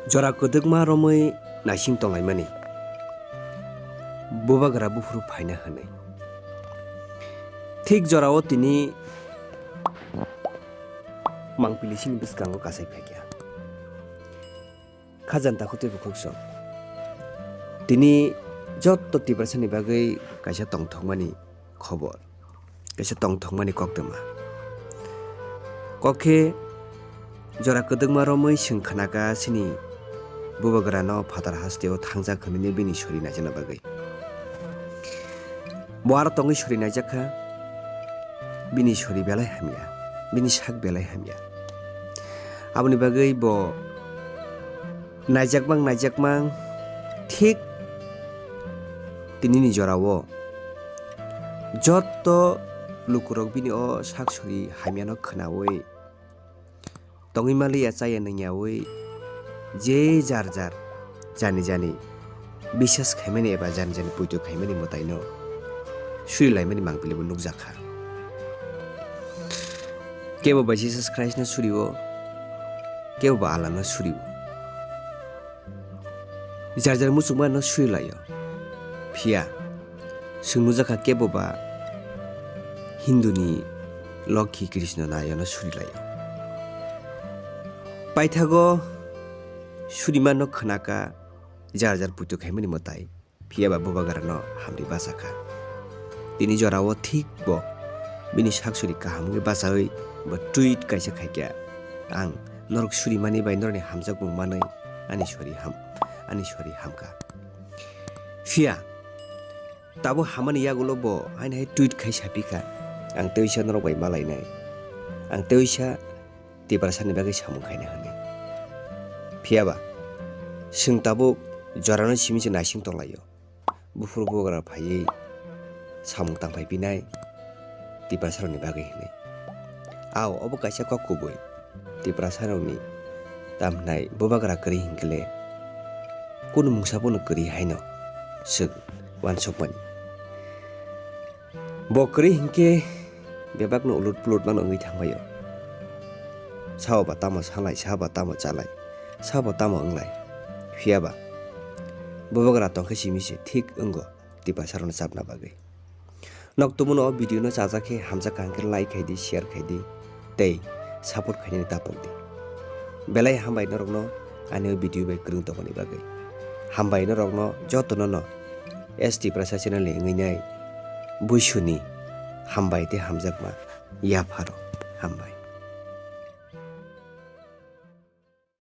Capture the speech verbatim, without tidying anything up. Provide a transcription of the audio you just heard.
Jora kwdwkma romwi naising tonglaimani. Bubagra buphuru phaina hwnwi. Thik jorao tini mangpili sini bwskango kasai phaikha. Khajanta khutui bukhuk song. Tini jotto Tiprasani bagwi kaisa tongthokmani khobor, kaisa tongthokmani koktwma. Kok khe jora kwdwkma romwi chwng khnaka chini bubagrano phatar hasteo thangjak hwnwi bini sori naijakna bagwi. Bo aro tongwi sori naijakha, bini sori belai hamya, bini sak belai hamya. Aboni bagwi bo naijakmang naijakmang thik tinini jorao jotto lukurok bini o sak sori hamyano khnaui tongwi maliya chaya nungyaui je jar jar jani jani bisas khaimani eba jani jani poito khaimani mwtaino surilaimani mangpili bo nukjakha. Kebo ba Jesus Christ no surio, kebo ba Allah no surio. Jar jar muchungma no surilaio. Phiya chwng nukjakha kebo ba Hindu ni Lokhi Krishna nayo no surilaio. Paithago surima no khnaka jar jar poito khaimani mwtai. Phiya ba bubagra no hamri bachakha. Tini jorao thik bo bini sak sori kaham wngwi bachaui bo tweet kaisa khaikha, "Ang norok surimani bai norokni hamjakmung manwi ani sori ham, ani sori hamkha." Phiya tabuk hamani yagulo bo haino hai tweet khai sapikha, "Ang teisa norok bai malainai, ang teisa Tiprasani bagwi samung khaina hwnwi." Phiya ba chwng tabuk jorano simi se naising tonglaio. Buphuru bubagra phaiwi samung tangphai pinai Tiprasarokni bagwi hwnwi. Ao, obo kaisa kok kubui. Tiprasarokni tamhnai bubagra kwrwi hinkhe le kunu mungsa bono kwrwi haino chwng uansukmani. Bo kwrwi hinkhe bebakno ulut pulut mano wngwi thangbaio. Sao ba tamo salai, sao ba tamo chalai, sao ba tamo wnglai. Phiya ba bubagra tongkhe simi se thik wngo Tiprasarokno chapna bagwi. Nok tumuno o video no chajak khe hamjak kaham khe like khai di, share khai di, tei support khainani tapok di. Belai hambai norokno ani o video bai kwrwng tongmani bagwi. Hambai norokno jotono no S T Tiprasa channel ni wngwi nai buisuni hambai tei hamjakma yapharo. Hambai.